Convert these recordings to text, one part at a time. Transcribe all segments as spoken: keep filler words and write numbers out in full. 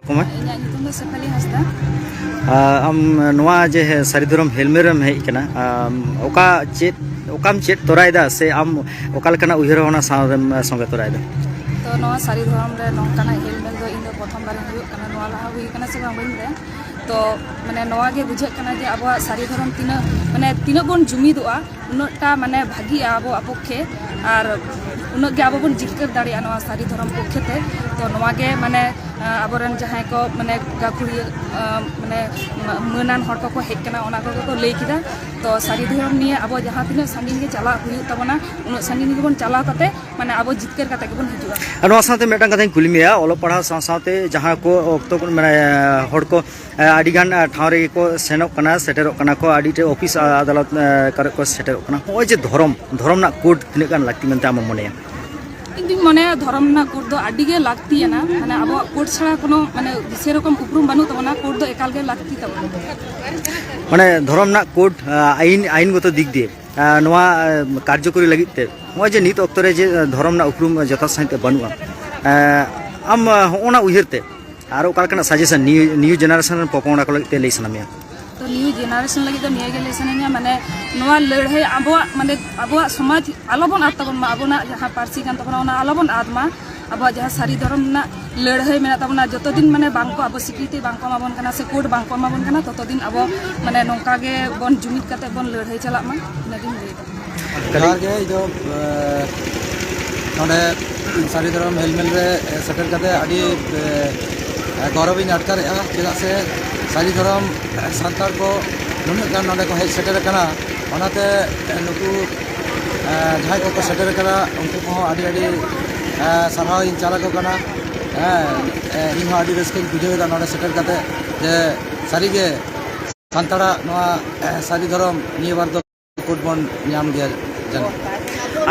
ᱠᱚᱢᱟ᱾ ᱤᱧᱟᱹᱜ ᱧᱩᱛᱩᱢ ᱫᱚ ᱥᱮᱯᱷᱟᱞᱤ ᱦᱟᱸᱥᱫᱟ᱾ ᱟᱨ ᱟᱢ ᱱᱚᱣᱟ ᱡᱮ ᱥᱟᱹᱨᱤ ᱫᱷᱚᱨᱚᱢ ᱦᱮᱞᱢᱮᱞ ᱨᱮᱢ ᱦᱮᱡ ᱟᱠᱟᱱᱟ, ᱟᱢ ᱚᱠᱟ ᱪᱮᱫ, ᱚᱠᱟᱢ ᱪᱮᱫ ᱛᱚᱨᱟᱭᱮᱫᱟ, ᱥᱮ ᱟᱢ ᱚᱠᱟ ᱞᱮᱠᱟᱱᱟᱜ ᱩᱭᱦᱟᱹᱨ ᱵᱷᱟᱵᱽᱱᱟ ᱥᱟᱶ ᱨᱮᱢ ᱥᱚᱸᱜᱮ ᱛᱚᱨᱟᱭᱮᱫᱟ? ᱛᱚ, ᱱᱚᱣᱟ ᱥᱟᱹᱨᱤ ᱫᱷᱚᱨᱚᱢ ᱨᱮ ᱱᱚᱝᱠᱟᱱᱟᱜ ᱦᱮᱞᱢᱮᱞ ᱫᱚ ᱤᱧ ᱫᱚ ᱯᱨᱚᱛᱷᱚᱢ ᱵᱟᱨᱤᱧ ᱦᱩᱭᱩᱜ ᱠᱟᱱᱟ᱾ ᱱᱚᱣᱟ ᱞᱟᱦᱟ ᱦᱩᱭ ᱠᱟᱱᱟ ᱥᱮ ᱵᱟᱝ ᱵᱟᱹᱧ ᱵᱟᱲᱟᱭᱟ᱾ ᱛᱚ, ᱢᱟᱱᱮ, ᱱᱚᱣᱟ ᱜᱮ ᱵᱩᱡᱷᱟᱹᱜ ᱠᱟᱱᱟ ᱡᱮ ᱟᱵᱚᱣᱟᱜ ᱥᱟᱹᱨᱤ ᱫᱷᱚᱨᱚᱢ ᱛᱤᱱᱟᱹᱜ, ᱢᱟᱱᱮ, ᱛᱤᱱᱟᱹᱜ ᱵᱚᱱ ᱡᱩᱢᱤᱫᱚᱜᱼᱟ, ᱩᱱᱟᱹᱜᱴᱟ, ᱢᱟᱱᱮ, ᱵᱷᱟᱹᱜᱤᱜᱼᱟ ᱟᱵᱚᱣᱟᱜ ᱯᱚᱠᱠᱷᱮ, ᱟᱨ ᱩᱱᱟᱹᱜ ᱜᱮ ᱟᱵᱚ ᱵᱚᱱ ᱡᱤᱛᱠᱟᱹᱨ ᱫᱟᱲᱮᱭᱟᱜᱼᱟ ᱱᱚᱣᱟ ᱥᱟᱹᱨᱤ ᱫᱷᱚᱨᱚᱢ ᱯᱚᱠᱠᱷᱮ ᱛᱮ᱾ ᱛᱚ, ᱱᱚᱣᱟ ᱜᱮ, ᱢᱟᱱᱮ, ᱟᱵᱚᱨᱮᱱ ᱡᱟᱦᱟᱸᱭ ᱠᱚ, ᱢᱟᱱᱮ, ᱜᱟᱹᱠᱷᱩᱲᱤᱭᱟᱹ, ᱢᱟᱱᱮ, ᱢᱟᱹᱱᱟᱱ ᱦᱚᱲ ᱠᱚᱠᱚ ᱦᱮᱡ ᱠᱟᱱᱟ, ᱚᱱᱟ ᱠᱚᱜᱮ ᱠᱚ ᱞᱟᱹᱭ ᱠᱮᱫᱟ᱾ ᱛᱚ, ᱥᱟᱹᱨᱤ ᱫᱷᱚᱨᱚᱢ ᱱᱤᱭᱮ ᱟᱵᱚ ᱡᱟᱦᱟᱸ ᱛᱤᱱᱟᱹᱜ ᱥᱟᱺᱜᱤᱧ ᱜᱮ ᱪᱟᱞᱟᱜ ᱦᱩᱭᱩᱜ ᱛᱟᱵᱚᱱᱟ, ᱩᱱᱟᱹᱜ ᱥᱟᱺᱜᱤᱧ ᱜᱮᱵᱚᱱ ᱪᱟᱞᱟᱣ ᱠᱟᱛᱮ, ᱢᱟᱱᱮ, ᱟᱵᱚ ᱡᱤᱛᱠᱟᱹᱨ ᱠᱟᱛᱮ ᱜᱮᱵᱚᱱ ᱦᱤᱡᱩᱜᱼᱟ᱾ ᱟᱨ ᱱᱚᱣᱟ ᱥᱟᱶᱛᱮ ᱢᱤᱫᱴᱟᱝ ᱠᱟᱛᱷᱟᱧ ᱠᱩᱞᱤ ᱢᱮᱭᱟ, ᱚᱞᱚᱜ ᱯᱟᱲᱦᱟᱣ ᱥᱟᱶ ᱥᱟᱶᱛᱮ ᱡᱟᱦᱟᱸ ᱠᱚ ᱚᱠᱛᱚ ᱠᱚ, ᱢᱟᱱᱮ, ᱦᱚᱲ ᱠᱚ, ᱮ, ᱟᱹᱰᱤ ᱜᱟᱱ, ᱮ, ᱴᱷᱟᱶ ᱨᱮᱜᱮ ᱠᱚ ᱥᱮᱱᱚᱜ ᱠᱟᱱᱟ, ᱥᱮᱴᱮᱨᱚᱜ ᱠᱟᱱᱟ ᱠᱚ, ᱟᱹᱰᱤ ᱴᱷᱮᱡ ᱚᱯᱷᱤᱥ, ᱟ-, ᱟᱫᱟᱞᱚᱛ, ᱮ, ᱠᱚᱨᱮ ᱠᱚ ᱥᱮᱴᱮᱨᱚᱜ ᱠᱟᱱᱟ᱾ ᱱᱚᱜᱼᱚᱭ ᱡᱮ ᱫᱷᱚᱨᱚᱢ, ᱫᱷᱚᱨᱚᱢ ᱨᱮᱱᱟᱜ ᱠᱳᱰ ᱛᱤᱱᱟᱹᱜ ᱜᱟᱱ ᱞᱟᱹᱠᱛᱤ ᱢᱮᱱᱛᱮ ᱟᱢᱮᱢ ᱢᱚᱱᱮᱭᱟ? ᱤᱧ ᱫᱩᱧ ᱢᱚᱱᱮᱭᱟ ᱫᱷᱚᱨᱚᱢ ᱨᱮᱱᱟᱜ ᱠᱳᱰ ᱫᱚ ᱟᱹᱰᱤ ᱜᱮ ᱞᱟᱹᱠᱛᱤᱭᱟᱱᱟ᱾ ᱢᱟᱱᱮ, ᱟᱵᱚᱣᱟᱜ ᱠᱳᱰ ᱪᱷᱟᱲᱟ ᱠᱳᱱᱳ, ᱢᱟᱱᱮ, ᱥᱮᱨᱚᱠᱚᱢ ᱩᱯᱨᱩᱢ ᱵᱟᱹᱱᱩᱜ ᱛᱟᱵᱚᱱᱟ᱾ ᱠᱳᱰ ᱫᱚ ᱮᱠᱟᱞ ᱜᱮ ᱞᱟᱹᱠᱛᱤ ᱛᱟᱵᱚᱱᱟ᱾ ᱢᱟᱱᱮ, ᱫᱷᱚᱨᱚᱢ ᱨᱮᱱᱟᱜ ᱠᱳᱰ, ᱟ, ᱟᱹᱭᱤᱱ, ᱟᱹᱭᱤᱱᱜᱚᱛᱚ ᱫᱤᱠ ᱫᱤᱭᱮ, ᱟ, ᱱᱚᱣᱟ, ᱟ, ᱠᱟᱨᱡᱚᱠᱚᱨᱤ ᱞᱟᱹᱜᱤᱫ ᱛᱮ ᱱᱚᱜᱼᱚᱭ ᱡᱮ ᱱᱤᱛ ᱚᱠᱛᱚ ᱨᱮ ᱡᱮ, ᱟ, ᱫᱷᱚᱨᱚᱢ ᱨᱮᱱᱟᱜ ᱩᱯᱨᱩᱢ ᱡᱚᱛᱷᱟᱛ ᱥᱟᱺᱦᱤᱡ ᱛᱮ ᱵᱟᱹᱱᱩᱜᱼᱟ, ᱟ, ᱟᱢ, ᱟ, ᱦᱚᱸᱜᱼᱚ ᱱᱟ ᱩᱭᱦᱟᱹᱨ ᱛᱮ ᱟᱨ ᱚᱠᱟ ᱞᱮᱠᱟᱱᱟᱜ ᱥᱟᱡᱮᱥᱚᱱ ᱱᱤᱭᱩ, ᱱᱤᱭᱩ ᱡᱮᱱᱟᱨᱮᱥᱚᱱ ᱨᱮᱱ ᱯᱚᱯᱚᱝᱲᱟ ᱠᱚ ᱞᱟᱹᱜᱤᱫ ᱛᱮ ᱞᱟᱹᱭ ᱥᱟᱱᱟ ᱢᱮᱭᱟ? ᱛᱚ, ᱱᱤᱭᱩ ᱡᱮᱱᱟᱨᱮᱥᱚᱱ ᱞᱟᱹᱜᱤᱫ ᱫᱚ ᱱᱤᱭᱟᱹ ᱜᱮ ᱞᱟᱹᱭ ᱥᱟᱱᱟᱧᱟ, ᱢᱟᱱᱮ, ᱱᱚᱣᱟ ᱞᱟᱹᱲᱦᱟᱹᱭ ᱟᱵᱚᱣᱟᱜ, ᱢᱟᱱᱮ, ᱟᱵᱚᱣᱟᱜ ᱥᱚᱢᱟᱡᱽ ᱟᱞᱚ ᱵᱚᱱ ᱟᱫ ᱛᱟᱵᱚᱱ ᱢᱟ, ᱟᱵᱚᱱᱟᱜ ᱡᱟᱦᱟᱸ ᱯᱟᱹᱨᱥᱤ ᱠᱟᱱ ᱛᱟᱵᱚᱱᱟ, ᱚᱱᱟ ᱟᱞᱚ ᱵᱚᱱ ᱟᱫ ᱢᱟ᱾ ᱟᱵᱚᱣᱟᱜ ᱡᱟᱦᱟᱸ ᱥᱟᱹᱨᱤ ᱫᱷᱚᱨᱚᱢ ᱨᱮᱱᱟᱜ ᱞᱟᱹᱲᱦᱟᱹᱭ ᱢᱮᱱᱟᱜ ᱛᱟᱵᱚᱱᱟ, ᱡᱚᱛᱚ ᱫᱤᱱ, ᱢᱟᱱᱮ, ᱵᱟᱝ ᱠᱚ, ᱟᱵᱚ ᱥᱤᱠᱨᱤᱛᱤ ᱵᱟᱝ ᱠᱚ ᱮᱢᱟ ᱵᱚᱱ ᱠᱟᱱᱟ ᱥᱮ ᱠᱳᱰ ᱵᱟᱝ ᱠᱚ ᱮᱢᱟ ᱵᱚᱱ ᱠᱟᱱᱟ, ᱛᱚᱛᱚ ᱫᱤᱱ ᱟᱵᱚ, ᱢᱟᱱᱮ, ᱱᱚᱝᱠᱟ ᱜᱮ ᱵᱚᱱ ᱡᱩᱢᱤᱫ ᱠᱟᱛᱮ ᱵᱚᱱ ᱞᱟᱹᱲᱦᱟᱹᱭ ᱪᱟᱞᱟᱜ ᱢᱟ, ᱤᱱᱟᱹᱜᱤᱧ ᱞᱟᱹᱭᱮᱫᱟ᱾ ᱡᱚᱦᱟᱨ ᱜᱮ, ᱤᱧ ᱫᱚ, ᱮ, ᱱᱚᱰᱮ ᱥᱟᱹᱨᱤ ᱫᱷᱚᱨᱚᱢ ᱦᱮᱞᱢᱮᱞ ᱨᱮ ᱥᱮᱴᱮᱨ ᱠᱟᱛᱮ ᱟᱹᱰᱤ, ᱮ, ᱜᱚᱨᱚᱵᱤᱧ ᱟᱴᱠᱟᱨᱮᱜᱼᱟ, ᱪᱮᱫᱟᱜ ᱥᱮ ᱥᱟᱹᱨᱤ ᱫᱷᱚᱨᱚᱢ ᱥᱟᱱᱛᱟᱲ ᱠᱚ ᱱᱩᱱᱟᱹᱜ ᱜᱟᱱ ᱱᱚᱰᱮ ᱠᱚ ᱦᱮᱡ ᱥᱮᱴᱮᱨ ᱟᱠᱟᱱᱟ᱾ ᱚᱱᱟᱛᱮ ᱱᱩᱠᱩ, ᱮ, ᱡᱟᱦᱟᱸᱭ ᱠᱚᱠᱚ ᱥᱮᱴᱮᱨ ᱟᱠᱟᱱᱟ, ᱩᱱᱠᱩ ᱠᱚᱦᱚᱸ ᱟᱹᱰᱤ, ᱟᱹᱰᱤ, ᱮ, ᱥᱟᱨᱦᱟᱣ ᱤᱧ ᱪᱟᱞ ᱟᱠᱚ ᱠᱟᱱᱟ᱾ ᱦᱮᱸ, ᱮ, ᱤᱧᱦᱚᱸ ᱟᱹᱰᱤ ᱨᱟᱹᱥᱠᱟᱹᱧ ᱵᱩᱡᱷᱟᱹᱣ ᱮᱫᱟ ᱱᱚᱰᱮ ᱥᱮᱴᱮᱨ ᱠᱟᱛᱮ, ᱡᱮ ᱥᱟᱹᱨᱤᱜᱮ ᱥᱟᱱᱛᱟᱲᱟᱜ ᱱᱚᱣᱟ, ᱮ, ᱥᱟᱹᱨᱤ ᱫᱷᱚᱨᱚᱢ ᱱᱤᱭᱟᱹ ᱵᱟᱨ ᱫᱚ ᱠᱳᱰ ᱵᱚᱱ ᱧᱟᱢ ᱜᱮᱭᱟ ᱡᱟᱹᱱᱤᱡ᱾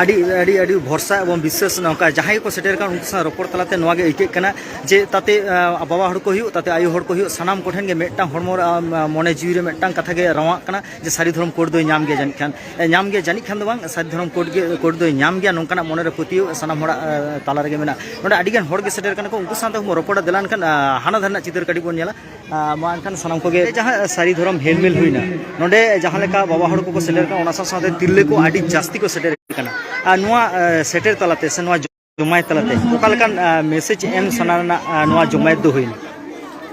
ᱟᱹᱰᱤ ᱟᱹᱰᱤ ᱟᱹᱰᱤ ᱵᱷᱚᱨᱥᱟ ᱮᱵᱚᱝ ᱵᱤᱥᱥᱟᱹᱥ ᱱᱚᱝᱠᱟ ᱡᱟᱦᱟᱸᱭ ᱠᱚ ᱥᱮᱴᱮᱨ ᱠᱟᱱ ᱩᱱᱠᱩ ᱥᱟᱶ ᱨᱚᱯᱚᱲ ᱛᱟᱞᱟᱛᱮ ᱱᱚᱣᱟ ᱜᱮ ᱟᱹᱭᱠᱟᱹᱜ ᱠᱟᱱᱟ ᱡᱮ ᱛᱟᱛᱮ ᱵᱟᱵᱟ ᱦᱚᱲ ᱠᱚ ᱦᱩᱭᱩᱜ, ᱛᱟᱛᱮ ᱟᱭᱳ ᱦᱚᱲ ᱠᱚ ᱦᱩᱭᱩᱜ, ᱥᱟᱱᱟᱢ ᱠᱚᱴᱷᱮᱱ ᱜᱮ ᱢᱤᱫᱴᱟᱝ ᱦᱚᱲᱢᱚ ᱨᱮ ᱢᱚᱱᱮ ᱡᱤᱣᱤ ᱨᱮ ᱢᱤᱫᱴᱟᱝ ᱠᱟᱛᱷᱟ ᱜᱮ ᱨᱟᱣᱟᱜ ᱠᱟᱱᱟ ᱡᱮ ᱥᱟᱹᱨᱤ ᱫᱷᱚᱨᱚᱢ ᱠᱳᱰ ᱫᱚᱭ ᱧᱟᱢ ᱜᱮᱭᱟ ᱡᱟᱹᱱᱤᱡ ᱠᱷᱟᱱ᱾ ᱧᱟᱢ ᱜᱮᱭᱟ ᱡᱟᱹᱱᱤᱡ ᱠᱷᱟᱱ ᱫᱚ ᱵᱟᱝ, ᱥᱟᱹᱨᱤ ᱫᱷᱚᱨᱚᱢ ᱠᱳᱰ ᱜᱮ, ᱠᱳᱰ ᱫᱚᱭ ᱧᱟᱢ ᱜᱮᱭᱟ, ᱱᱚᱝᱠᱟᱱᱟᱜ ᱢᱚᱱᱮᱨᱮ ᱯᱟᱹᱛᱭᱟᱹᱣ ᱥᱟᱱᱟᱢ ᱦᱚᱲᱟᱜ ᱛᱟᱞᱟ ᱨᱮᱜᱮ ᱢᱮᱱᱟᱜᱼᱟ᱾ ᱱᱚᱰᱮ ᱟᱹᱰᱤ ᱜᱟᱱ ᱦᱚᱲ ᱜᱮ ᱥᱮᱴᱮᱨ ᱠᱟᱱᱟ ᱠᱚ, ᱩᱱᱠᱩ ᱥᱟᱶᱛᱮ ᱦᱚᱸ ᱨᱚᱯᱚᱲ ᱫᱮᱞᱟ᱾ ᱮᱱᱠᱷᱟᱱ ᱦᱟᱱᱟ ᱫᱷᱟᱨᱮ ᱨᱮᱱᱟᱜ ᱪᱤᱛᱟᱹᱨ ᱠᱟᱹᱴᱤᱡ ᱵᱚᱱ ᱧᱮᱞᱟ᱾ ᱢᱟ ᱮᱱᱠᱷᱟᱱ ᱥᱟᱱᱟᱢ ᱠᱚᱜᱮ ᱡᱟᱦᱟᱸ ᱥᱟᱹᱨᱤ ᱫᱷᱚᱨᱚᱢ ᱦᱮᱞᱢᱮᱞ ᱦᱩᱭᱱᱟ, ᱱᱚᱰᱮ ᱡᱟᱦᱟᱸ ᱞᱮᱠᱟ ᱵᱟᱵᱟ ᱦᱚᱲ ᱠᱚᱠᱚ ᱥᱮᱴᱮᱨ ᱠᱟᱱᱟ, ᱚᱱᱟ ᱥᱟᱶ ᱥᱟᱶᱛᱮ ᱛᱤᱨᱞᱟᱹ ᱠᱚ ᱟᱹᱰᱤ ᱡᱟᱹᱥᱛᱤ ᱠᱚ ᱥᱮᱴᱮᱨ ᱠᱟᱱᱟ᱾ ᱟᱨ ᱱᱚᱣᱟ ᱥᱮᱴᱮᱨ ᱛᱟᱞᱟᱛᱮ ᱥᱮ ᱱᱚᱣᱟ ᱡᱚᱢᱟᱭᱮᱛ ᱛᱟᱞᱟᱛᱮ ᱚᱠᱟ ᱞᱮᱠᱟᱱ ᱢᱮᱥᱮᱡᱽ ᱮᱢ ᱥᱟᱱᱟ ᱨᱮᱱᱟᱜ ᱱᱚᱣᱟ ᱡᱚᱢᱟᱭᱮᱛ ᱫᱚ ᱦᱩᱭᱱᱟ?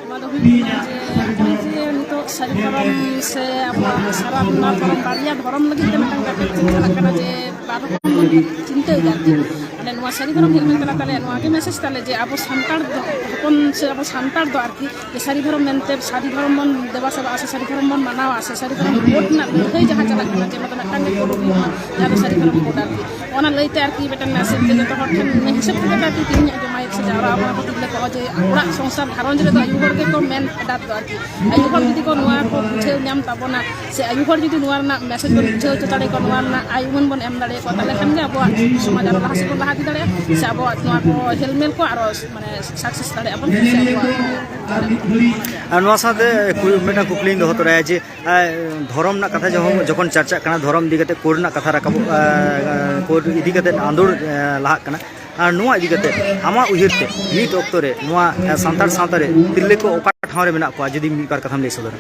ᱱᱚᱣᱟ ᱫᱚ ᱦᱩᱭᱩᱜ ᱠᱟᱱᱟ ᱡᱮ ᱱᱚᱜᱼᱚᱭ ᱡᱮ ᱱᱤᱛᱚᱜ ᱥᱟᱹᱨᱤ ᱫᱷᱚᱨᱚᱢ ᱥᱮ ᱟᱵᱚᱣᱟᱜ ᱥᱟᱨᱱᱟ ᱫᱷᱚᱨᱚᱢ, ᱵᱟᱨᱭᱟ ᱫᱷᱚᱨᱚᱢ ᱞᱟᱹᱜᱤᱫ ᱛᱮ ᱢᱤᱫᱴᱟᱝ ᱜᱟᱛᱮ ᱪᱮᱫ ᱪᱟᱞᱟᱜ ᱠᱟᱱᱟ ᱡᱮ ᱵᱟᱨ ᱨᱚᱠᱚᱢ ᱵᱚᱱ ᱪᱤᱱᱛᱟᱹᱭᱮᱫᱟ ᱟᱨᱠᱤ᱾ ᱢᱟᱱᱮ ᱱᱚᱣᱟ ᱥᱟᱹᱨᱤ ᱫᱷᱚᱨᱚᱢ ᱦᱮᱡ ᱞᱮᱱ ᱛᱟᱞᱮ ᱱᱚᱣᱟ ᱜᱮ ᱢᱮᱥᱮᱡᱽ ᱛᱟᱞᱮ ᱡᱮ ᱟᱵᱚ ᱥᱟᱱᱛᱟᱲ ᱫᱚ ᱦᱚᱯᱚᱱ ᱥᱮ ᱟᱵᱚ ᱥᱟᱱᱛᱟᱲ ᱫᱚ ᱟᱨᱠᱤ ᱡᱮ ᱥᱟᱹᱨᱤ ᱫᱷᱚᱨᱚᱢ ᱢᱮᱱᱛᱮ ᱥᱟᱹᱨᱤ ᱫᱷᱚᱨᱚᱢ ᱵᱚᱱ ᱫᱮᱵᱟ ᱥᱮᱵᱟᱜᱼᱟ ᱥᱮ ᱥᱟᱹᱨᱤ ᱫᱷᱚᱨᱚᱢ ᱵᱚᱱ ᱢᱟᱱᱟᱣᱟ ᱥᱮ ᱥᱟᱹᱨᱤ ᱫᱷᱚᱨᱚᱢ ᱠᱳᱰ ᱨᱮᱱᱟᱜ ᱞᱟᱹᱲᱦᱟᱹᱭ ᱡᱟᱦᱟᱸ ᱪᱟᱞᱟᱜ ᱠᱟᱱᱟ ᱡᱮ ᱢᱟᱱᱮ ᱢᱤᱫᱴᱟᱝ ᱜᱮ ᱠᱳᱰ ᱦᱩᱭᱩᱜ ᱢᱟ, ᱡᱟᱦᱟᱸ ᱫᱚ ᱥᱟᱹᱨᱤ ᱫᱷᱚᱨᱚᱢ ᱠᱳᱰ ᱟᱨᱠᱤ᱾ ᱚᱱᱟ ᱞᱟᱹᱭᱛᱮ ᱟᱨᱠᱤ ᱢᱤᱫᱴᱟᱝ ᱢᱮᱥᱮᱡᱽ ᱛᱮ ᱡᱚᱛᱚ ᱦᱚᱲ ᱴᱷᱮᱱ ᱤᱱᱟᱹ ᱦᱤᱥᱟᱹᱵ ᱛᱮᱜᱮ ᱟᱨᱠᱤ ᱛᱮᱦᱮᱧᱟᱜ ᱡᱚᱢᱟᱭᱮᱛ ᱥᱮ ᱡᱟᱣᱨᱟ ᱟᱵᱚᱱ ᱠᱚ ᱛᱤᱨᱞᱟᱹ ᱠᱚ ᱡᱮ ᱚᱲᱟᱜ ᱥᱚᱝᱥᱟᱨ ᱜᱷᱟᱨᱚᱸᱡᱽ ᱨᱮᱫᱚ ᱟᱭᱩ ᱦᱚᱲ ᱜᱮᱠᱚ ᱢᱮᱱ ᱯᱷᱮᱰᱟᱛ ᱫᱚ ᱟᱨᱠᱤ᱾ ᱟᱭᱩ ᱦᱚᱲ ᱡᱩᱫᱤ ᱠᱚ ᱱᱚᱣᱟ ᱠᱚ ᱵᱩᱡᱷᱟᱹᱣ ᱧᱟᱢ ᱛᱟᱵᱚᱱᱟ ᱥᱮ ᱟᱭᱩ ᱦᱚᱲ ᱡᱩᱫᱤ ᱱᱚᱣᱟ ᱨᱮᱱᱟᱜ ᱢᱮᱥᱮᱡᱽ ᱵᱚᱱ ᱵᱩᱡᱷᱟᱹᱣ ᱦᱚᱪᱚ ᱫᱟᱲᱮᱭᱟᱠᱚᱣᱟ, ᱱᱚᱣᱟ ᱨᱮᱱᱟᱜ ᱟᱭ ᱩᱢᱟᱹᱱ ᱵᱚᱱ ᱮᱢ ᱫᱟᱲᱮᱭᱟᱠᱚᱣᱟ, ᱛᱟᱦᱚᱞᱮ ᱠᱷᱟᱱ ᱜᱮ ᱟᱵᱚᱣᱟᱜ ᱥᱚᱢᱟᱡᱽ ᱟᱨᱚ ᱞᱟᱦᱟ ᱥᱮᱫ ᱵᱚᱱ ᱞᱟᱦᱟ ᱤᱫᱤ ᱫᱟᱲᱮᱭᱟᱜᱼᱟ ᱥᱮ ᱟᱵᱚᱣᱟᱜ ᱱᱚᱣᱟ ᱠᱚ ᱦᱮᱞᱢᱮᱞ ᱠᱚ ᱟᱨᱚ ᱢᱟᱱᱮ ᱥᱟᱠᱥᱮᱥ ᱫᱟᱲᱮᱭᱟᱜᱼᱟ ᱵᱚᱱ ᱥᱮ ᱟᱵᱚᱣᱟᱜ ᱟᱨ ᱱᱚᱣᱟ ᱥᱟᱶᱛᱮ ᱠᱩ-, ᱢᱤᱫᱴᱟᱝ ᱠᱩᱠᱞᱤᱧ ᱫᱚᱦᱚ ᱛᱚᱨᱟᱭᱟ ᱡᱮ, ᱟᱨ ᱫᱷᱚᱨᱚᱢ ᱨᱮᱱᱟᱜ ᱠᱟᱛᱷᱟ ᱡᱚᱠᱷᱚᱱ, ᱡᱚᱠᱷᱚᱱ ᱪᱟᱨᱪᱟᱜ ᱠᱟᱱᱟ, ᱫᱷᱚᱨᱚᱢ ᱤᱫᱤ ᱠᱟᱛᱮ ᱠᱳᱰ ᱨᱮᱱᱟᱜ ᱠᱟᱛᱷᱟ ᱨᱟᱠᱟᱵᱚᱜ, ᱟᱨ ᱠᱳᱰ ᱤᱫᱤ ᱠᱟᱛᱮ ᱟᱸᱫᱳᱲ, ᱟᱨ ᱞᱟᱦᱟᱜ ᱠᱟᱱᱟ᱾ ᱟᱨ ᱱᱚᱣᱟ ᱤᱫᱤ ᱠᱟᱛᱮ ᱟᱢᱟᱜ ᱩᱭᱦᱟᱹᱨ ᱛᱮ ᱱᱤᱛ ᱚᱠᱛᱚ ᱨᱮ ᱱᱚᱣᱟ, ᱟᱨ ᱥᱟᱱᱛᱟᱲ ᱥᱟᱶᱛᱟ ᱨᱮ ᱛᱤᱨᱞᱟᱹ ᱠᱚ ᱚᱠᱟ ᱴᱷᱟᱶ ᱨᱮ ᱢᱮᱱᱟᱜ ᱠᱚᱣᱟ, ᱡᱩᱫᱤ ᱢᱤᱫ ᱵᱟᱨ ᱠᱟᱛᱷᱟᱢ ᱞᱟᱹᱭ ᱥᱚᱫᱚᱨᱟ?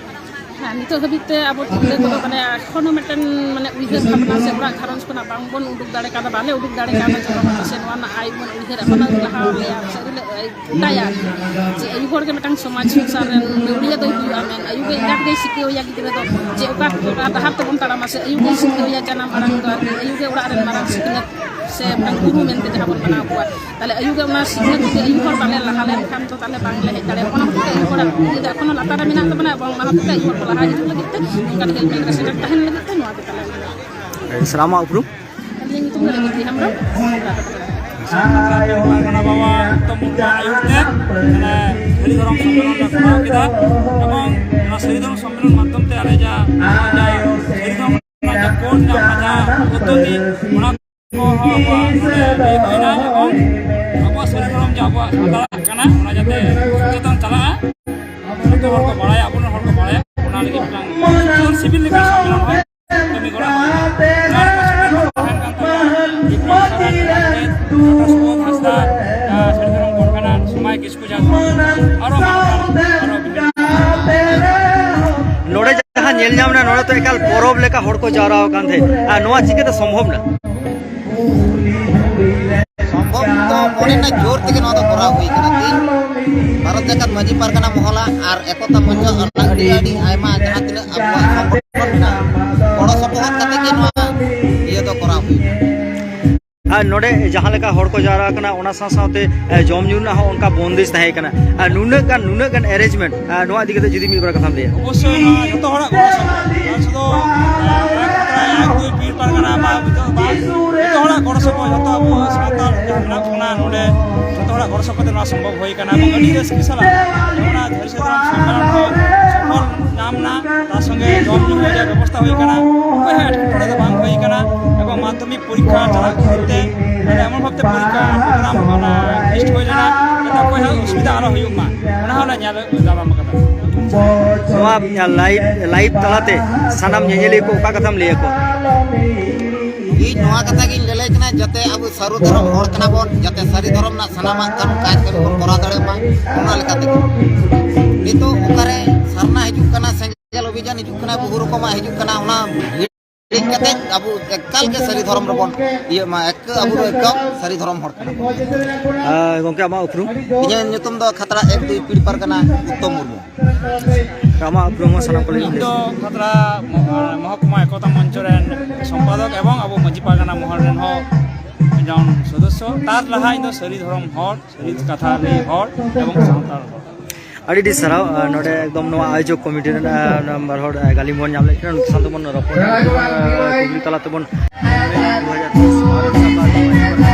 ᱦᱮᱸ, ᱱᱤᱛᱚᱜ ᱫᱷᱟᱹᱵᱤᱡ ᱛᱮ ᱟᱵᱚ ᱛᱤᱨᱞᱟᱹ ᱠᱚᱫᱚ ᱢᱟᱱᱮ ᱮᱠᱷᱚᱱᱳ ᱢᱤᱫᱴᱮᱱ ᱢᱟᱱᱮ ᱩᱭᱦᱟᱹᱨ ᱵᱷᱟᱵᱽᱱᱟ ᱥᱮ ᱚᱲᱟᱜ ᱜᱷᱟᱨᱚᱸᱡᱽ ᱠᱷᱚᱱᱟᱜ ᱵᱟᱝᱵᱚᱱ ᱩᱰᱩᱠ ᱫᱟᱲᱮ ᱠᱟᱣᱫᱟ, ᱵᱟᱞᱮ ᱩᱰᱩᱠ ᱫᱟᱲᱮ ᱠᱟᱣᱫᱟ ᱡᱚᱛᱚ ᱦᱚᱲ ᱥᱮ ᱱᱚᱣᱟ ᱨᱮᱱᱟᱜ ᱟᱭ ᱩᱢᱟᱹᱱ ᱩᱭᱦᱟᱹᱨ ᱮᱠᱷᱚᱱᱳ ᱟᱹᱣᱨᱤ ᱞᱟᱦᱟ ᱟᱞᱮᱭᱟ, ᱥᱮ ᱟᱹᱣᱨᱤ ᱞᱮ ᱜᱚᱴᱟᱭᱟ ᱟᱨᱠᱤ᱾ ᱡᱮ ᱟᱭᱩ ᱦᱚᱲ ᱜᱮ ᱢᱤᱫᱴᱟᱝ ᱥᱚᱢᱟᱡᱽ ᱥᱚᱝᱥᱟᱨ ᱨᱮᱱ ᱞᱟᱹᱣᱲᱤᱭᱟᱹ ᱫᱚᱭ ᱦᱩᱭᱩᱜᱼᱟ ᱢᱮᱱ, ᱟᱭᱩ ᱜᱮ ᱮᱸᱜᱟᱛ ᱜᱮᱭ ᱥᱤᱠᱷᱟᱹᱣᱮᱭᱟ ᱜᱤᱫᱽᱨᱟᱹ ᱫᱚ ᱡᱮ ᱚᱠᱟ ᱰᱟᱦᱟᱨ ᱛᱮᱵᱚᱱ ᱛᱟᱲᱟᱢᱟ, ᱥᱮ ᱟᱭᱩ ᱜᱮᱭ ᱥᱤᱠᱷᱟᱹᱣᱮᱭᱟ ᱡᱟᱱᱟᱢ ᱟᱲᱟᱝ ᱫᱚ ᱟᱨᱠᱤ, ᱟᱭᱩ ᱜᱮ ᱚᱲᱟᱜ ᱨᱮᱱ ᱢᱟᱨᱟᱝ ᱥᱤᱠᱷᱱᱟᱹᱛ ᱥᱮ ᱢᱤᱫᱴᱟᱝ ᱜᱩᱨᱩ ᱢᱮᱱᱛᱮ ᱡᱟᱦᱟᱸ ᱵᱚᱱ ᱢᱟᱱᱟᱣ ᱠᱚᱣᱟ᱾ ᱛᱟᱦᱞᱮ ᱟᱭᱩ ᱜᱮ ᱚᱱᱟ ᱥᱤᱠᱷᱱᱟᱹᱛ ᱡᱩᱫᱤ ᱟᱭᱩ ᱦᱚᱲ ᱵᱟᱞᱮ ᱞᱟᱦᱟ ᱞᱮᱱᱠᱷᱟᱱ ᱫᱚ ᱛᱟᱦᱞᱮ ᱵᱟᱝᱞᱮ ᱦᱮᱡ ᱫᱟᱲᱮᱭᱟᱜᱼᱟ᱾ ᱚᱱᱟ ᱦᱚᱛᱮᱡ ᱛᱮ ᱟᱭᱩ ᱦᱚᱲᱟᱜ ᱠᱩᱠᱞᱤ ᱫᱚ ᱮᱠᱷᱚᱱᱳ ᱞᱟᱛᱟᱨ ᱨᱮ ᱢᱮᱱᱟᱜ ᱛᱟᱵᱚᱱᱟ ᱮᱵᱚᱝ ᱚᱱᱟ ᱦᱚᱛᱮᱡ ᱛᱮ ᱟᱭᱩ ᱦᱚᱲ ᱠᱚ ᱞᱟᱦᱟ ᱦᱤᱡᱩᱜ ᱞᱟᱹᱜᱤᱫ ᱛᱮ, ᱱᱚᱝᱠᱟᱱ ᱦᱮᱞᱢᱮᱞ ᱨᱮ ᱥᱮᱴᱮᱨ ᱛᱟᱦᱮᱱ ᱞᱟᱹᱜᱤᱫ ᱛᱮ ᱱᱚᱣᱟ ᱜᱮ ᱛᱟᱞᱮ ᱢᱮᱱᱟᱜᱼᱟ᱾ ᱥᱟᱨ, ᱟᱢᱟᱜ ᱩᱯᱨᱩᱢ? ᱟᱹᱞᱤᱧᱟᱜ ᱧᱩᱛᱩᱢ ᱫᱚ ᱨᱮᱵᱚᱛᱤ ᱦᱮᱢᱵᱨᱚᱢ᱾ ᱯᱟᱨᱜᱟᱱᱟ ᱵᱟᱵᱟ ᱩᱛᱛᱚᱢ ᱢᱩᱨᱢᱩᱣᱟᱜ ᱟᱹᱭᱩᱨ ᱛᱮ ᱢᱟᱱᱮ ᱥᱟᱹᱨᱤ ᱫᱷᱚᱨᱚᱢ ᱥᱚᱢᱢᱮᱞᱚᱱ ᱞᱮ ᱠᱚᱨᱟᱣ ᱠᱮᱫᱟ ᱮᱵᱚᱝ ᱚᱱᱟ ᱥᱟᱹᱨᱤ ᱫᱷᱚᱨᱚᱢ ᱥᱚᱢᱢᱮᱞᱚᱱ ᱢᱟᱫᱽᱫᱷᱚᱢ ᱛᱮ ᱟᱞᱮ ᱡᱟ, ᱡᱟ ᱥᱟᱹᱨᱤ ᱫᱷᱚᱨᱚᱢ ᱨᱮᱱᱟᱜ ᱡᱟ ᱠᱳᱰ ᱨᱮᱱᱟᱜ ᱚᱱᱟ ᱡᱟ ᱯᱚᱫᱽᱫᱷᱚᱛᱤ, ᱚᱱᱟ ᱠᱚᱦᱚᱸ ᱟᱵᱚᱣᱟᱜ ᱱᱚᱰᱮ ᱞᱟᱹᱭ ᱦᱩᱭᱱᱟ ᱮᱵᱚᱝ ᱟᱵᱚᱣᱟᱜ ᱥᱟᱹᱨᱤ ᱫᱷᱚᱨᱚᱢ ᱡᱮ ᱟᱵᱚᱣᱟᱜ ᱥᱟᱱᱛᱟᱲᱟᱜ ᱠᱟᱱᱟ, ᱚᱱᱟ ᱡᱟᱛᱮ ᱥᱚᱪᱮᱛᱚᱱ ᱪᱟᱞᱟᱜᱼᱟ, ᱡᱚᱛᱚ ᱦᱚᱲ ᱠᱚ ᱵᱟᱲᱟᱭᱟ, ᱟᱵᱚᱨᱮᱱ ᱦᱚᱲ ᱠᱚ ᱵᱟᱲᱟᱭᱟ, ᱚᱱᱟ ᱞᱟᱹᱜᱤᱫ ᱢᱤᱫᱴᱟᱝ ᱥᱚᱪᱮᱛᱚᱱ ᱥᱤᱵᱤᱨ ᱞᱮᱠᱟ ᱥᱚᱢᱢᱮᱞᱚᱱ ᱦᱚᱸ ᱠᱟᱹᱢᱤ ᱜᱚᱲᱟ ᱦᱩᱭᱱᱟ᱾ ᱱᱚᱣᱟ ᱨᱮ ᱥᱚᱪᱮᱛᱚᱱ ᱛᱟᱦᱮᱱ ᱠᱟᱱ ᱛᱟᱵᱚᱱᱟ ᱵᱤᱯᱞᱚᱵ ᱥᱚᱨᱮᱱ, ᱰᱟᱠᱛᱟᱨ ᱥᱩᱵᱳᱫᱷ ᱦᱟᱸᱥᱫᱟ, ᱟᱨ ᱥᱟᱹᱨᱤ ᱫᱷᱚᱨᱚᱢ ᱠᱚ ᱢᱮᱱᱟ, ᱥᱚᱢᱟᱭ ᱠᱤᱥᱠᱩ ᱡᱟᱹᱛᱤ, ᱟᱨᱚ ᱢᱟᱱᱚᱛᱟᱱ, ᱟᱨᱚ ᱵᱤᱵᱷᱤᱱᱱᱚ ᱱᱚᱰᱮ ᱡᱟᱦᱟᱸ ᱧᱮᱞ ᱧᱟᱢ ᱮᱱᱟ, ᱱᱚᱰᱮ ᱛᱚ ᱮᱠᱟᱞ ᱯᱚᱨᱚᱵᱽ ᱞᱮᱠᱟ ᱦᱚᱲ ᱠᱚ ᱡᱟᱣᱨᱟ ᱟᱠᱟᱱ ᱛᱟᱦᱮᱸᱫ, ᱟᱨ ᱱᱚᱣᱟ ᱪᱤᱠᱟᱹᱛᱮ ᱥᱚᱢᱵᱷᱚᱵ ᱮᱱᱟ? ᱥᱚᱢᱵᱷᱚᱵ ᱫᱚ ᱢᱚᱱᱮ ᱨᱮᱱᱟᱜ ᱡᱳᱨ ᱛᱮᱜᱮ ᱱᱚᱣᱟ ᱫᱚ ᱠᱚᱨᱟᱣ ᱦᱩᱭ ᱠᱟᱱᱟ᱾ ᱛᱮᱦᱮᱧ ᱵᱷᱟᱨᱚᱛ ᱡᱟᱠᱟᱛ ᱢᱟᱹᱡᱷᱤ ᱯᱟᱨᱜᱟᱱᱟ ᱢᱚᱦᱚᱞᱟ ᱟᱨ ᱮᱠᱚᱛᱟ ᱢᱚᱧᱪᱚ ᱟᱨ ᱟᱹᱰᱤ ᱟᱹᱰᱤ ᱟᱭᱢᱟ ᱡᱟᱦᱟᱸ ᱛᱤᱱᱟᱹᱜ ᱟᱵᱚᱣᱟᱜ ᱥᱚᱝᱜᱚᱴᱷᱚᱱ ᱢᱮᱱᱟᱜᱼᱟ, ᱜᱚᱲᱚ ᱥᱚᱯᱚᱦᱚᱫ ᱠᱟᱛᱮ ᱜᱮ ᱱᱚᱣᱟ ᱤᱭᱟᱹ ᱫᱚ ᱠᱚᱨᱟᱣ ᱦᱩᱭ ᱠᱟᱱᱟ᱾ ᱟᱨ ᱱᱚᱰᱮ ᱡᱟᱦᱟᱸ ᱞᱮᱠᱟ ᱦᱚᱲ ᱠᱚ ᱡᱟᱣᱨᱟ ᱟᱠᱟᱱᱟ, ᱚᱱᱟ ᱥᱟᱶ ᱥᱟᱶᱛᱮ, ᱮ, ᱡᱚᱢ ᱧᱩ ᱨᱮᱱᱟᱜ ᱦᱚᱸ ᱚᱱᱠᱟ ᱵᱚᱱᱫᱮᱡᱽ ᱛᱟᱦᱮᱸ ᱠᱟᱱᱟ᱾ ᱟᱨ ᱱᱩᱱᱟᱹᱜ ᱜᱟᱱ, ᱱᱩᱱᱟᱹᱜ ᱜᱟᱱ arrangement, ᱟᱨ ᱱᱚᱣᱟ ᱤᱫᱤ ᱠᱟᱛᱮ ᱡᱩᱫᱤ ᱢᱤᱫ ᱵᱟᱨ ᱠᱟᱛᱷᱟᱢ ᱞᱟᱹᱭᱟ᱾ ᱚᱵᱚᱥᱥᱳᱭ ᱱᱚᱣᱟ ᱡᱚᱛᱚ ᱦᱚᱲᱟᱜ ᱜᱚᱲᱚ ᱥᱚᱯᱚᱦᱚᱫ, ᱱᱚᱣᱟ ᱥᱩᱫᱷᱩ, ᱮ, ᱮᱠ ᱫᱩᱭ ᱯᱤᱲ ᱯᱟᱨᱜᱟᱱᱟ ᱵᱟ ᱱᱤᱛᱚᱜ ᱵᱟᱝ, ᱡᱚᱛᱚ ᱦᱚᱲᱟᱜ ᱜᱚᱲᱚ ᱥᱚᱯᱚᱦᱚᱫ, ᱡᱚᱛᱚ ᱟᱵᱚ ᱥᱟᱶᱛᱟᱞ ᱡᱟᱦᱟᱸ ᱢᱮᱱᱟᱜ ᱵᱚᱱᱟ ᱱᱚᱰᱮ, ᱡᱚᱛᱚ ᱦᱚᱲᱟᱜ ᱜᱚᱲᱚ ᱥᱚᱯᱚᱦᱚᱫ ᱛᱮ ᱱᱚᱣᱟ ᱥᱚᱢᱵᱷᱚᱵ ᱦᱩᱭ ᱠᱟᱱᱟ᱾ ᱮᱵᱚᱝ ᱟᱹᱰᱤ ᱨᱟᱹᱥᱠᱟᱹ ᱥᱟᱞᱟᱜ ᱚᱱᱟ ᱫᱷᱟᱹᱨᱤ ᱥᱮᱫ ᱥᱚᱢᱢᱮᱞᱚᱱ ᱦᱚᱸ ᱥᱚᱯᱷᱚᱞ ᱧᱟᱢ ᱮᱱᱟ, ᱛᱟᱨ ᱥᱚᱸᱜᱮ ᱡᱚᱢ ᱧᱩ ᱨᱮᱭᱟᱜ ᱵᱮᱵᱚᱥᱛᱷᱟ ᱦᱩᱭ ᱠᱟᱱᱟ, ᱚᱠᱚᱭ ᱦᱚᱸ ᱮᱴᱠᱮᱴᱚᱬᱮ ᱫᱚ ᱵᱟᱝ ᱦᱩᱭ ᱠᱟᱱᱟ᱾ ᱮᱵᱚᱝ ᱢᱟᱫᱽᱫᱷᱚᱢᱤᱠ ᱯᱚᱨᱤᱠᱠᱷᱟ ᱪᱟᱞᱟᱜ ᱠᱷᱟᱹᱛᱤᱨ ᱛᱮ ᱢᱟᱱᱮ ᱮᱢᱚᱱ ᱵᱷᱟᱵᱛᱮ ᱯᱚᱨᱤᱠᱠᱷᱟ program ᱚᱱᱟ list ᱦᱩᱭ ᱞᱮᱱᱟ, ᱡᱟᱛᱮ ᱚᱠᱚᱭ ᱦᱚᱸ ᱚᱥᱩᱵᱤᱫᱷᱟ ᱟᱞᱚ ᱦᱩᱭᱩᱜ ᱢᱟ, ᱚᱱᱟ ᱦᱚᱸᱞᱮ ᱧᱮᱞ ᱫᱟᱨᱟᱢ ᱟᱠᱟᱫᱟ᱾ ᱱᱚᱣᱟ live, live ᱛᱟᱞᱟᱛᱮ ᱥᱟᱱᱟᱢ ᱧᱮᱧᱮᱞᱤᱭᱟᱹ ᱠᱚ ᱚᱠᱟ ᱠᱟᱛᱷᱟᱢ ᱞᱟᱹᱭ ᱟᱠᱚᱣᱟ? ᱤᱧ ᱱᱚᱣᱟ ᱠᱟᱛᱷᱟ ᱜᱤᱧ ᱞᱟᱹᱞᱟᱹᱭ ᱠᱟᱱᱟ, ᱡᱟᱛᱮ ᱟᱵᱚ ᱥᱟᱹᱨᱩ ᱫᱷᱚᱨᱚᱢ ᱦᱚᱲ ᱠᱟᱱᱟ ᱵᱚᱱ, ᱡᱟᱛᱮ ᱥᱟᱹᱨᱤ ᱫᱷᱚᱨᱚᱢ ᱨᱮᱱᱟᱜ ᱥᱟᱱᱟᱢᱟᱜ ᱠᱟᱹᱢᱤ ᱠᱟᱡᱽ ᱠᱟᱹᱢᱤ ᱵᱚᱱ ᱠᱚᱨᱟᱣ ᱫᱟᱲᱮᱭᱟᱜ ᱢᱟ, ᱚᱱᱟ ᱞᱮᱠᱟ ᱛᱮᱜᱮ᱾ ᱱᱤᱛᱚᱜ ᱚᱠᱟᱨᱮ ᱥᱟᱨᱱᱟ ᱦᱤᱡᱩᱜ ᱠᱟᱱᱟ, ᱥᱮᱸᱜᱮᱞ ᱚᱵᱷᱤᱡᱟᱱ ᱦᱤᱡᱩᱜ ᱠᱟᱱᱟ, ᱵᱚᱦᱩ ᱨᱚᱠᱚᱢᱟᱜ ᱦᱤᱡᱩᱜ ᱠᱟᱱᱟ, ᱚᱱᱟ ᱦᱤᱲᱤᱧ ᱠᱟᱛᱮ ᱟᱵᱚ ᱮᱠᱟᱞ ᱜᱮ ᱥᱟᱹᱨᱤ ᱫᱷᱚᱨᱚᱢ ᱨᱮᱵᱚᱱ ᱤᱭᱟᱹᱜ ᱢᱟ᱾ ᱮᱠ ᱟᱵᱚ ᱫᱚ ᱮᱠᱟᱞ ᱥᱟᱹᱨᱤ ᱫᱷᱚᱨᱚᱢ ᱦᱚᱲ ᱠᱟᱱᱟ ᱵᱚᱱ᱾ ᱟᱨ ᱜᱚᱢᱠᱮ, ᱟᱢᱟᱜ ᱩᱯᱨᱩᱢ? ᱤᱧᱟᱹᱜ ᱧᱩᱛᱩᱢ ᱫᱚ ᱠᱷᱟᱛᱲᱟ ᱮᱠ ᱫᱩᱭ ᱯᱤᱲ ᱯᱟᱨᱜᱟᱱᱟ ᱩᱛᱛᱚᱢ ᱢᱩᱨᱢᱩ᱾ ᱟᱢᱟᱜ ᱩᱯᱨᱩᱢ ᱦᱚᱸ ᱥᱟᱱᱟᱢ ᱠᱚ ᱞᱟᱹᱭ ᱤᱧ ᱢᱮ᱾ ᱫᱚ ᱠᱷᱟᱛᱲᱟ ᱢᱚ-, ᱢᱚᱦᱚᱠᱩᱢᱟ ᱮᱠᱚᱛᱟ ᱢᱚᱧᱪᱚ ᱨᱮᱱ ᱥᱚᱢᱯᱟᱫᱚᱠ ᱮᱵᱚᱝ ᱟᱵᱚ ᱢᱟᱹᱡᱷᱤ ᱯᱟᱨᱜᱟᱱᱟ ᱢᱚᱦᱚᱞ ᱨᱮᱱ ᱦᱚᱸ ᱡᱚᱱ ᱥᱚᱫᱚᱥᱥᱚ᱾ ᱛᱟᱨ ᱞᱟᱦᱟ ᱤᱧ ᱫᱚ ᱥᱟᱹᱨᱤ ᱫᱷᱚᱨᱚᱢ ᱦᱚᱲ, ᱥᱟᱹᱨᱤ ᱠᱟᱛᱷᱟ ᱞᱟᱹᱭ ᱦᱚᱲ ᱮᱵᱚᱝ ᱥᱟᱱᱛᱟᱲ ᱦᱚᱲ᱾ ᱟᱹᱰᱤ ᱟᱹᱰᱤ ᱥᱟᱨᱦᱟᱣ᱾ ᱟᱨ ᱱᱚᱰᱮ ᱮᱠᱫᱚᱢ ᱱᱚᱣᱟ ᱟᱭᱳᱡᱚᱠ ᱠᱚᱢᱤᱴᱤ ᱨᱮᱱ, ᱟᱨ, ᱱᱟᱢᱵᱟᱨ ᱦᱚᱲ, ᱟᱨ, ᱜᱟᱹᱞᱤᱢ ᱵᱚᱱ ᱧᱟᱢ ᱞᱮᱫ ᱠᱤᱱᱟ, ᱩᱱᱠᱩ ᱥᱟᱶ ᱛᱮᱵᱚᱱ ᱨᱚᱯᱚᱲ ᱞᱮᱱᱟ, ᱟᱨ, ᱠᱩᱠᱞᱤ ᱛᱟᱞᱟ ᱛᱮᱵᱚᱱ ᱫᱩ ᱦᱟᱡᱟᱨ ᱛᱮᱭᱤᱥ